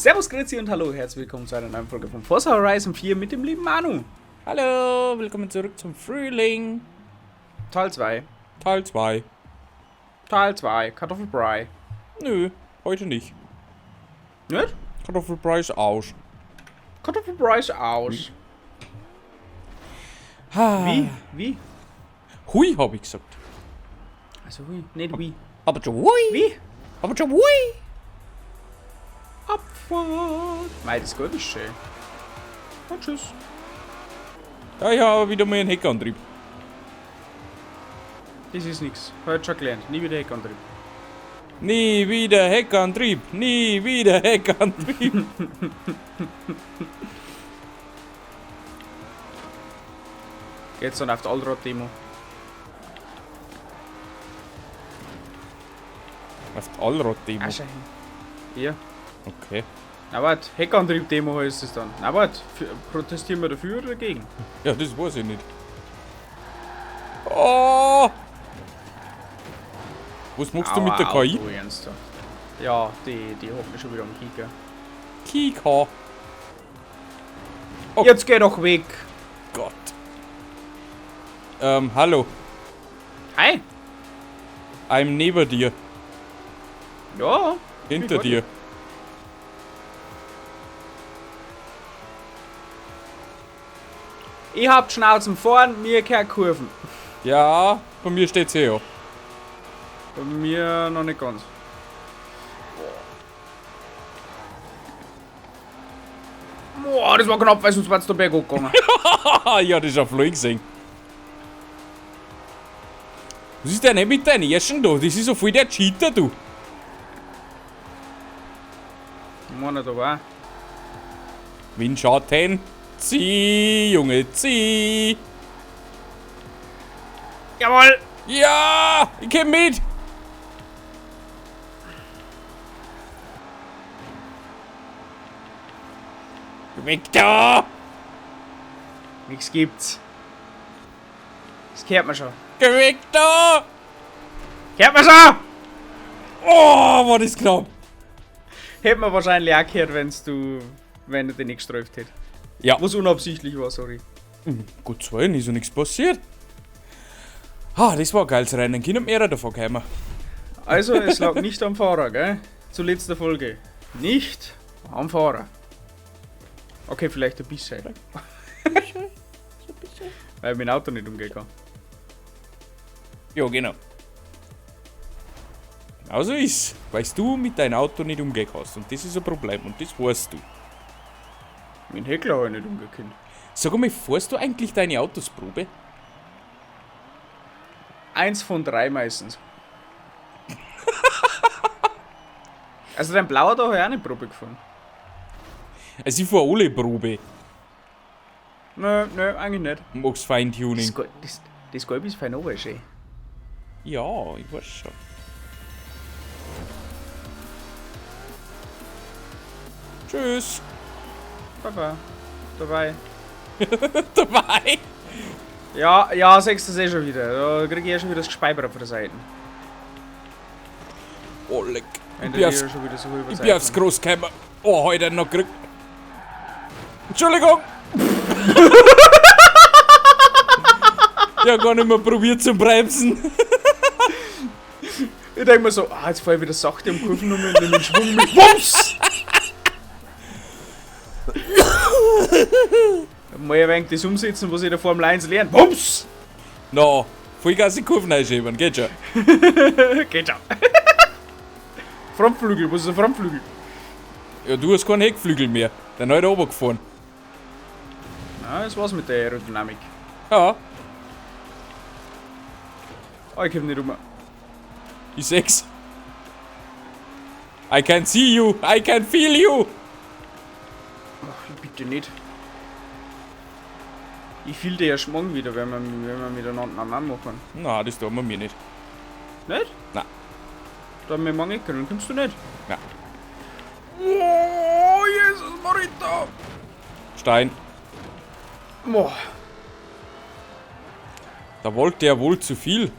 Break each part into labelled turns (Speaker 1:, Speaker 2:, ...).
Speaker 1: Servus, Grüezi und hallo, herzlich willkommen zu einer neuen Folge von Forza Horizon 4 mit dem lieben Manu.
Speaker 2: Hallo, willkommen zurück zum Frühling.
Speaker 1: Teil 2.
Speaker 2: Teil 2.
Speaker 1: Teil 2, Kartoffelbrei.
Speaker 2: Nö, heute nicht.
Speaker 1: Nicht?
Speaker 2: Kartoffelbrei ist aus.
Speaker 1: Kartoffelbrei ist aus.
Speaker 2: Ha.
Speaker 1: Wie? Wie?
Speaker 2: Hui, hab ich gesagt.
Speaker 1: Also hui, nicht wie.
Speaker 2: Aber schon hui.
Speaker 1: Wie?
Speaker 2: Aber schon hui.
Speaker 1: Abfahrt. Mei, das Gold ist schön. Und tschüss.
Speaker 2: Ja, ich habe wieder mal einen Heckantrieb.
Speaker 1: Das ist nix. Heute schon gelernt. Nie wieder Heckantrieb.
Speaker 2: Nie wieder Heckantrieb. Nie wieder Heckantrieb.
Speaker 1: Geht's dann auf die Allrad-Demo.
Speaker 2: Auf die Allrad-Demo.
Speaker 1: Ah, schau hin. Ja.
Speaker 2: Okay.
Speaker 1: Na warte, Heckantrieb-Demo heißt es dann. Na warte, protestieren wir dafür oder dagegen?
Speaker 2: Ja, das weiß ich nicht. Oh! Was machst du mit der
Speaker 1: Aua,
Speaker 2: KI?
Speaker 1: Auto, ernsthaft. Ja, die hat mich schon wieder am Kicker.
Speaker 2: Kika. Oh.
Speaker 1: Jetzt geh doch weg!
Speaker 2: Gott. Hallo.
Speaker 1: Hi!
Speaker 2: I'm neben dir.
Speaker 1: Ja.
Speaker 2: Hinter dir.
Speaker 1: Ich hab die Schnauzen vorn, mir keine Kurven.
Speaker 2: Ja, bei mir steht's hier ja.
Speaker 1: Bei mir noch nicht ganz. Boah, das war knapp, weil sonst wär's da berghoch gegangen.
Speaker 2: Ja, das ist ja voll gesehen. Was ist denn nicht mit deinen Erschen da? Das ist so voll der Cheater, du.
Speaker 1: Meiner da war.
Speaker 2: Windschatten. Zieh, Junge, zieh.
Speaker 1: Jawohl!
Speaker 2: Ja, ich komm mit. Weg da!
Speaker 1: Nix gibt's. Das gehört mir schon.
Speaker 2: Geh weg da!
Speaker 1: Gehört mir schon!
Speaker 2: Oh, war das knapp.
Speaker 1: Hätte man wahrscheinlich auch gehört, wenn du den nicht gestreift hättest.
Speaker 2: Ja.
Speaker 1: Was unabsichtlich war, sorry.
Speaker 2: Gott sei Dank, ist ja nichts passiert. Ah, das war ein geiles Rennen. Können mehrere davon kommen.
Speaker 1: Also, es lag nicht am Fahrer, gell? Zu letzter Folge. Nicht am Fahrer. Okay, vielleicht ein bisschen. Weil ich mein Auto nicht umgehen kann.
Speaker 2: Ja, genau. Genau so ist. Weil du mit deinem Auto nicht umgehen kannst. Und das ist ein Problem. Und das weißt du.
Speaker 1: Mein Heckler habe ich nicht umgehen können.
Speaker 2: Sag mal, fährst du eigentlich deine Autos Probe?
Speaker 1: 1 von 3 meistens. Also dein blauer da habe ich auch nicht Probe gefahren.
Speaker 2: Also ich fahr alle Probe.
Speaker 1: Nö, nö, eigentlich nicht.
Speaker 2: Magst Feintuning.
Speaker 1: Das Gelb ist fein oben, schön.
Speaker 2: Ja, ich weiß schon. Tschüss.
Speaker 1: Baba. Dabei.
Speaker 2: Dabei.
Speaker 1: Ja, ja, sechst du das eh schon wieder. Da krieg ich eh schon wieder das Gespeiber von der Seite.
Speaker 2: Oh, leck.
Speaker 1: Wenn
Speaker 2: Ich
Speaker 1: der
Speaker 2: bin aufs,
Speaker 1: hier schon wieder so über
Speaker 2: ich bin aufs Groß gekommen. Oh, heute noch gekriegt. Entschuldigung. Ich hab gar nicht mehr probiert zu bremsen.
Speaker 1: Ich denk mir so, jetzt fahr ich wieder sachte um Kurven um und nehme den Schwung mit. Wumms! Mal ein wenig das umsetzen, was ich da Formel 1 lernt. Wumms!
Speaker 2: Na, Vollgas in Kurven einschieben, geht schon.
Speaker 1: Geht schon. Frontflügel, was ist ein Frontflügel?
Speaker 2: Ja, du hast keinen Heckflügel mehr. Der ist heute runtergefahren.
Speaker 1: Na, das war's mit der Aerodynamik.
Speaker 2: Ja.
Speaker 1: Oh, ich komm nicht um.
Speaker 2: Ich seh's. I can see you, I can feel you.
Speaker 1: Ach, bitte nicht. Ich fühl dir ja schmang wieder, wenn wir miteinander einen Mann machen.
Speaker 2: Na, das tun wir mir nicht.
Speaker 1: Nicht?
Speaker 2: Nein.
Speaker 1: Da haben wir morgen nicht können, kommst du nicht?
Speaker 2: Nein.
Speaker 1: Oh, Jesus Marita!
Speaker 2: Stein.
Speaker 1: Boah.
Speaker 2: Da wollte er wohl zu viel.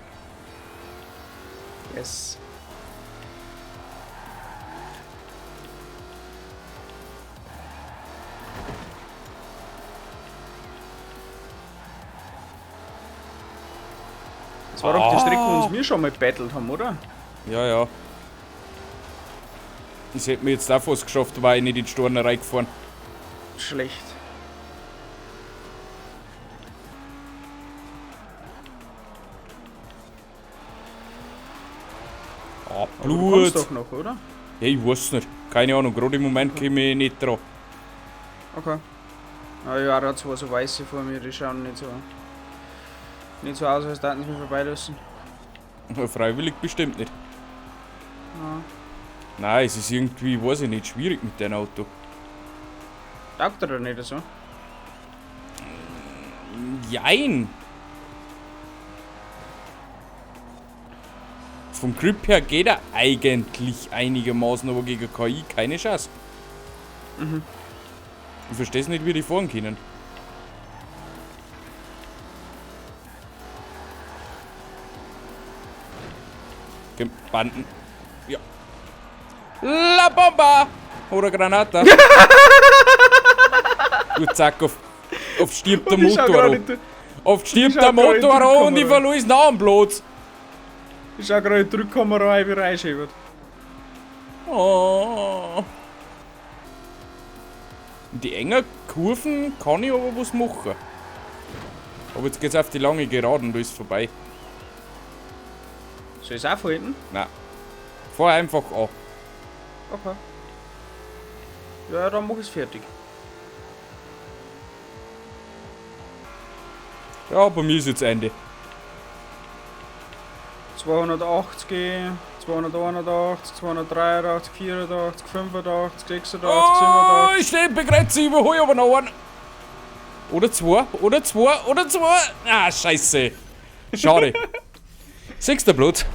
Speaker 1: Yes. Das war doch die Strecke, wo uns wir schon mal gebettelt haben, oder?
Speaker 2: Ja, ja. Das hätte mir jetzt auch fast geschafft, war ich nicht in die Storner reingefahren.
Speaker 1: Schlecht.
Speaker 2: Ah,
Speaker 1: Aber du kommst
Speaker 2: Blut.
Speaker 1: doch noch, oder?
Speaker 2: Ja, ich weiß nicht. Keine Ahnung, gerade im Moment komme ich nicht dran.
Speaker 1: Okay. Ah ja, da zwei so weiße vor mir, die schauen nicht so aus, als hätten sie mich vorbeilassen.
Speaker 2: Freiwillig bestimmt nicht.
Speaker 1: Ja.
Speaker 2: Nein, es ist irgendwie, weiß ich nicht, schwierig mit dem Auto.
Speaker 1: Taugt er da nicht so?
Speaker 2: Jein! Vom Grip her geht er eigentlich einigermaßen, aber gegen KI keine Chance.
Speaker 1: Mhm.
Speaker 2: Ich verstehe es nicht, wie die fahren können. Komm, Banden. Ja. La Bomba! Oder Granata. Gut, zack, auf stirbt der
Speaker 1: Und ich schau
Speaker 2: Motor
Speaker 1: grad
Speaker 2: an.
Speaker 1: in die-
Speaker 2: Oft stirbt
Speaker 1: schau
Speaker 2: der
Speaker 1: grad in die
Speaker 2: Motor an und ich
Speaker 1: Rückkamera.
Speaker 2: verlor den Namen.
Speaker 1: Ich schau gerade in die Rückkamera rein, wie reinschäbert.
Speaker 2: Oh. In die engen Kurven kann ich aber was machen. Aber jetzt geht's auf die lange Geraden, da ist vorbei.
Speaker 1: Soll ich's aufhalten?
Speaker 2: Nein. Fahr einfach an.
Speaker 1: Okay. Ja, dann mach ich's fertig.
Speaker 2: Ja, bei mir ist jetzt Ende.
Speaker 1: 280, 281, 283, 84, 85, 86,
Speaker 2: Oh,
Speaker 1: 87.
Speaker 2: ich stehe begrenzt, ich überhole aber noch einen. Oder zwei, oder zwei, oder zwei. Ah, scheiße. Schade. Sechster Blut.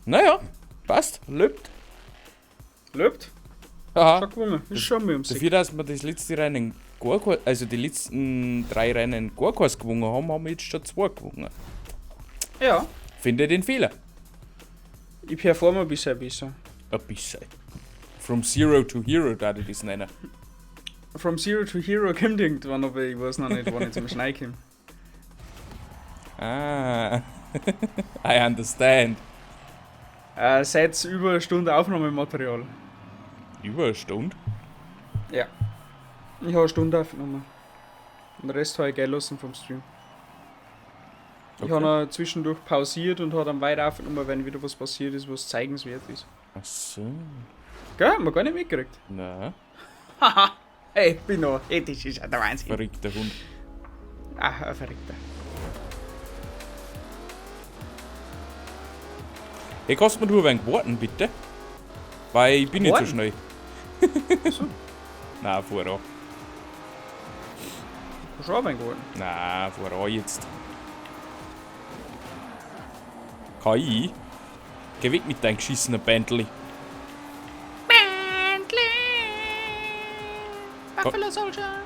Speaker 2: Naja, passt. Lebt.
Speaker 1: Lebt?
Speaker 2: Aha.
Speaker 1: Schon gewonnen. Ist schon mal um
Speaker 2: Dafür, dass wir das letzte Rennen gar kein, also die letzten drei Rennen gar keins gewonnen haben, haben wir jetzt schon zwei gewonnen.
Speaker 1: Ja.
Speaker 2: Finde den Fehler.
Speaker 1: Ich performe bisher besser.
Speaker 2: Ein bisschen. From Zero to Hero, da ich das nennen.
Speaker 1: From Zero to Hero kommt irgendwann, aber ich weiß noch nicht, wann ich zum Schnee komme.
Speaker 2: Ah. I understand.
Speaker 1: Seit über eine Stunde Aufnahmematerial.
Speaker 2: Über eine Stunde?
Speaker 1: Ja. Ich habe eine Stunde aufgenommen. Den Rest habe ich gehen lassen vom Stream. Ich
Speaker 2: Okay.
Speaker 1: habe noch zwischendurch pausiert und habe dann weiter aufgenommen, wenn wieder was passiert ist, was zeigenswert ist.
Speaker 2: Ach so.
Speaker 1: Gell, haben wir gar nicht mitgekriegt.
Speaker 2: Na,
Speaker 1: Haha, hey, ich bin noch. Hey, das ist ja der Wahnsinn.
Speaker 2: verrückter Hund.
Speaker 1: Ah, ein Verrückter.
Speaker 2: Hey, kannst du mir nur ein wenig warten, bitte? Weil ich bin nicht so
Speaker 1: Warten?
Speaker 2: schnell.
Speaker 1: Achso,
Speaker 2: Nein, fahr an.
Speaker 1: hast du auch einen geworden?
Speaker 2: Nein, fahr an jetzt. KI? Geh weg mit deinem geschissenen Bentley.
Speaker 1: Bentley! Buffalo Soldier!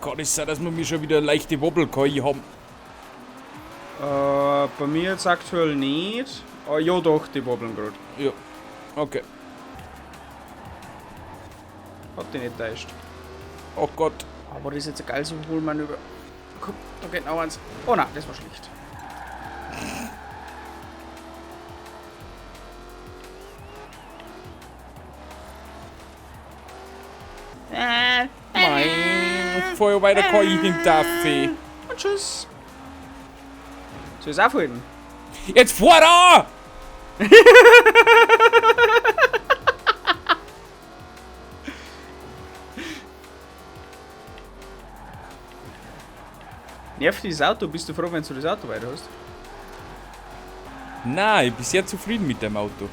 Speaker 2: Kann es sein, dass wir mir schon wieder leichte Wobbel-KI haben?
Speaker 1: Bei mir jetzt aktuell nicht. Ah, ja doch, die wobbeln gerade.
Speaker 2: Ja. Okay.
Speaker 1: Hat die nicht täuscht.
Speaker 2: Oh Gott.
Speaker 1: Aber das ist jetzt ein geiles Überholmanöver. Guck, da geht noch eins. Oh nein, das war schlecht.
Speaker 2: Mein. Feuer weiter KI hinter.
Speaker 1: Und tschüss. Soll ich's aufhalten?
Speaker 2: Jetzt fahr an!
Speaker 1: Nervt dich das Auto? Bist du froh, wenn du das Auto weiter hast?
Speaker 2: Nein, ich bin sehr zufrieden mit dem Auto.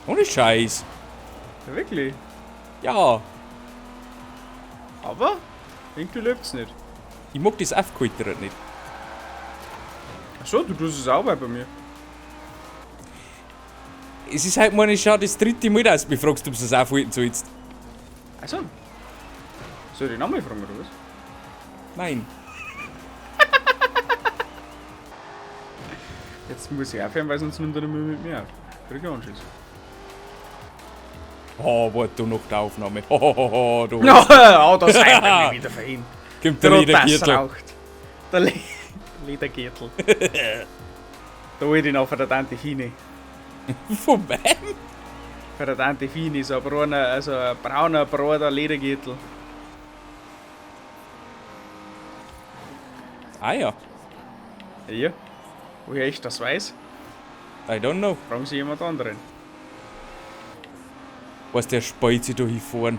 Speaker 2: Ohne Scheiß.
Speaker 1: Ja, wirklich.
Speaker 2: Ja,
Speaker 1: Aber irgendwie lebt's nicht.
Speaker 2: ich mag das Aufgehalten nicht.
Speaker 1: Achso, du tust es auch bei mir.
Speaker 2: Es ist halt meine schon das dritte Mal, dass du mich fragst, ob du es aufhalten sollst.
Speaker 1: Achso. Soll ich dich nochmal fragen, oder was?
Speaker 2: Nein.
Speaker 1: Jetzt muss ich aufhören, weil sonst nimmt er nicht mehr mit mir auf. Krieg ich Anschiss.
Speaker 2: Oh, warte du noch der Aufnahme. Ho, ho, ho, ho, du.
Speaker 1: Ja, oh, das reicht mir wieder verhin.
Speaker 2: Kommt der
Speaker 1: Das
Speaker 2: Ledergürtel.
Speaker 1: raucht. Der Ledergürtel. Da hol ich den auch von der Tante Fini.
Speaker 2: Von wem?
Speaker 1: Von der Tante Fini, so ein brauner, also ein brauner, breiter Ledergürtel.
Speaker 2: Ah ja,
Speaker 1: Ja. Woher ich das weiß,
Speaker 2: I don't know.
Speaker 1: fragen Sie jemand anderen.
Speaker 2: Was der spielt sich da hinfahren.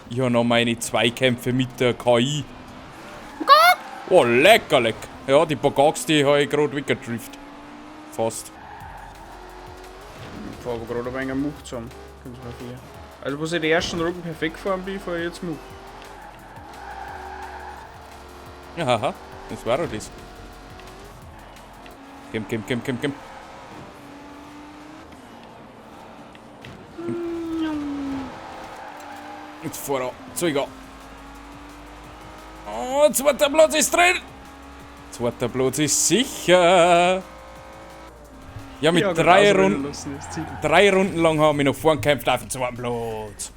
Speaker 2: Ich habe noch meine Zweikämpfe mit der KI. Oh, lecker, leck. Ja, die paar Gags, die habe ich gerade weggedrift. Fast.
Speaker 1: Ich fahre aber gerade ein wenig am Much zusammen. Kommt's mir vor. Also, wo ich die ersten Runden perfekt gefahren bin, fahre ich jetzt Much.
Speaker 2: Aha, das war doch das. Komm, komm, komm, komm, komm. Jetzt fahr er. Zeug an. Oh, zweiter Platz ist drin! Zweiter Platz ist sicher! Ja, mit
Speaker 1: Ja,
Speaker 2: drei
Speaker 1: genauso
Speaker 2: Runden,
Speaker 1: lassen, das Ziel.
Speaker 2: 3 Runden lang haben wir noch vorn gekämpft auf dem zweiten Platz.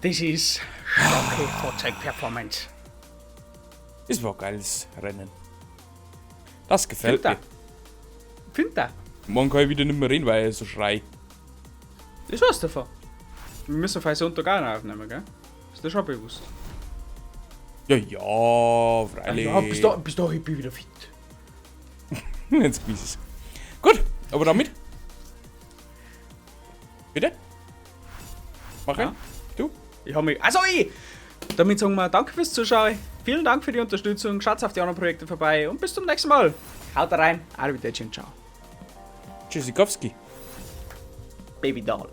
Speaker 1: Das ist starke Fahrzeugperformance.
Speaker 2: Das war ein geiles Rennen. Das gefällt
Speaker 1: Find
Speaker 2: mir.
Speaker 1: Find er.
Speaker 2: Morgen kann ich wieder nicht mehr reden, weil ich so schrei.
Speaker 1: Das war's davon. Wir müssen auf Sonntag auch noch aufnehmen, gell? Ist dir schon bewusst?
Speaker 2: Ja, freilich.
Speaker 1: Ja, bis dahin bin ich wieder fit.
Speaker 2: Jetzt genieß es. Gut, aber damit. Bitte? Mach
Speaker 1: Ja.
Speaker 2: Du?
Speaker 1: Ich hab mich. Also ich! Damit sagen wir danke fürs Zuschauen. Vielen Dank für die Unterstützung. Schaut auf die anderen Projekte vorbei und bis zum nächsten Mal. Haut rein. Arrivederci und ciao.
Speaker 2: Tschüssikowski.
Speaker 1: Baby Doll.